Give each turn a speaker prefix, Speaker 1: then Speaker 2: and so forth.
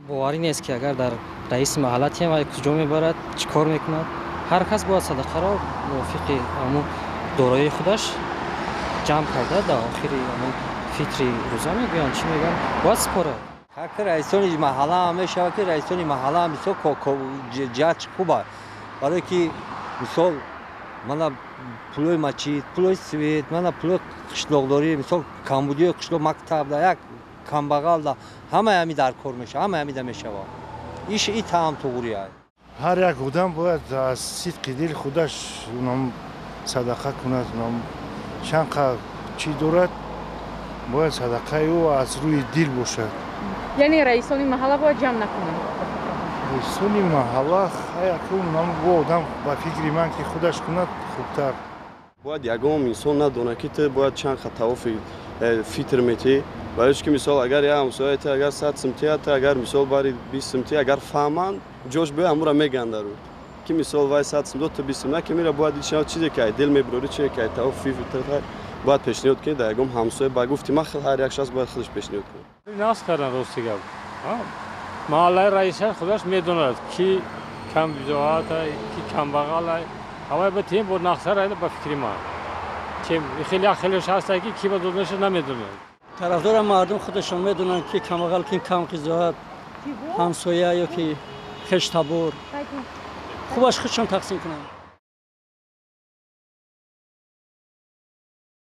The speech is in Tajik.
Speaker 1: Боварӣ нест, ки агар дар раиси маҳалла тиям, вай куҷо мебарад, чӣ кор мекунад. Ҳар кас бояд садақаро мувофиқи ҳамун дороии худаш ҷамъ карда, дар охири ҳамун фитри рӯза мегӯянд, чӣ мегӯянд, бояд супорад.
Speaker 2: Ҳаққи раисони маҳалла ҳам мешавад, ки раисони маҳалла ҳам бисёр ҷиҳат хуба, барое ки мисол мана пулои мачид, пулои свет, мана пулои қишлоқдорӣ, мисол камбудиҳои қишлоқ, мактабда, як камбағалда, ҳамаи ҳами дар кор мешавад, ҳамаи ҳамида мешавад. Иш и таам туғри аст.
Speaker 3: Ҳар як одам бояд аз сидқи дил худаш унам садақа кунад, унам чанд чӣ дорад, бояд садақаи ӯ аз рӯи дил бошад.
Speaker 4: Яъне раисони маҳалла бояд ҷамъ накунанд?
Speaker 3: Раисони маҳалла унам бо одам, ба фикри ман, ки худаш кунад, хубтар.
Speaker 5: Бояд ягон инсон надонад, ки ту бояд чанд тавофи фитр метиҳӣ, барои ки мисол агар як ҳамсоя ту агар 100 сум тиҳад, ту агар мисол бари 20 сум тиҳӣ, агар фаҳманд, ҷош биёй, ҳамура мегӯянд дару ки мисол вай 100 сум дод, ту 20 сум на, ки мира бояд чизе ки ай дил мебирорӣ, чизе ки ай тавофи фитр бояд пешниҳод кунӣ дар ягон ҳамсоя. Ба гуфти ман, ҳар як шахс бояд худаш пешниҳод кунад.
Speaker 6: Нас кардан, рости гап, маҳаллаи раиса худаш медонад, ки камбизоат, ки камбағал. Ҳавай ба тем бо нақша, ба фикри ман, хеле хелеш ҳаста, ки ки ба доданаша намедонад.
Speaker 7: Тарафдора, мардум худашон медонанд, ки камбағал, ки камқизоат, ҳамсоя ё ки хештабор, хубаш худшон тақсим кунанд.